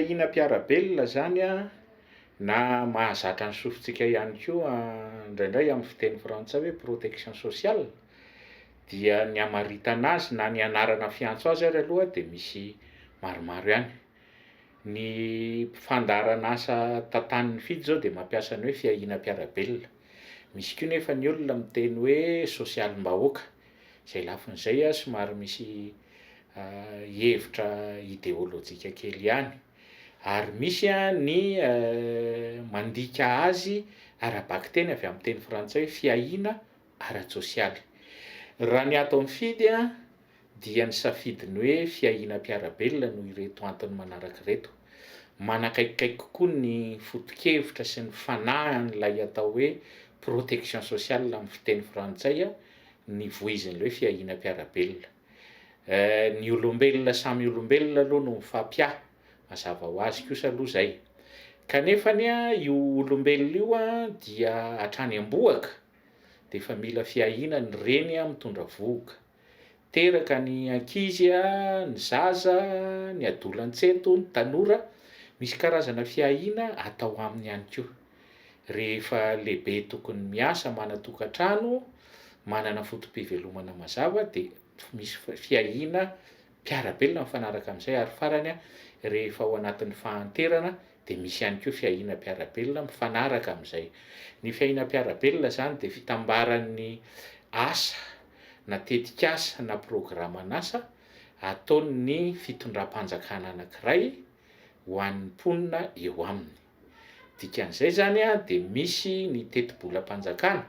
fiahiana mpiara-belona izany na mahazatra ny sofintsika ihany koa indraindray amin'ny fiteny frantsay hoe protection sociale dia ny hamaritana azy na ny anarana fiantso azy ary aloha dia misy maromaro ihany. Ny fandaharan'asa tantanin'ny FID izao dia mampiasa ny hoe fiahiana mpiara-belona. Misy koa nefa ny olona miteny hoe sosialim-bahoaka, izay lafiny izay somary misy hevitra ideolojika kely ihany. Ary misy ny mandika azy ara-bakiteny avy amin'ny teny frantsay hoe fiahiana ara-tsosialy. Raha ny ato amin'ny FID dia nisafidy ny hoe fiahiana mpiara-belona noho ireto antony manaraka ireto. Manakaikikaiky kokoa ny foto-kevitra sy ny fanahin'ilay atao hoe protection sociale amin'ny fiteny frantsay ny voizin'ilay hoe fiahiana mpiara-belona. Ny olombelona samy olombelona aloha no mifampiahy, mazava ho azy kosa aloha izay. Kanefany io olombelona io dia hatrany am-bohoka dia efa mila fiahiana ny reny mitondra vohoka. Teraka ny ankizy, ny zaza, ny adolantsento, ny tanora, misy karazana fiahiana atao aminy ihany koa. Rehefa lehibe tokony miasa, manan-tokantrano, manana foto-pivelomana mazava dia misy fiahiana mpiara-belona mifanaraka amin'izay ary farany rehefa ao anatin'ny fahanterana dia misy ihany koa fiahiana mpiara-belona mifanaraka amin'izay. Ny fiahiana mpiara-belona izany dia fitambaran'ny asa na tetikasa na programan'asa ataon'ny fitondram-panjakana anankiray ho an'ny mponina eo aminy. Dikan'izay izany dia misy ny tetibolam-panjakana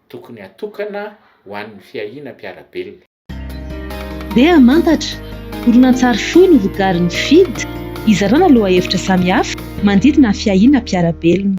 tokony hatokana ho an'ny fiahiana mpiara-belona. Ndeha hamantatra! Horonantsary fohy novokarin'ny FID, hizarana lohahevitra samihafa manodidina ny fiahiana mpiara-belona.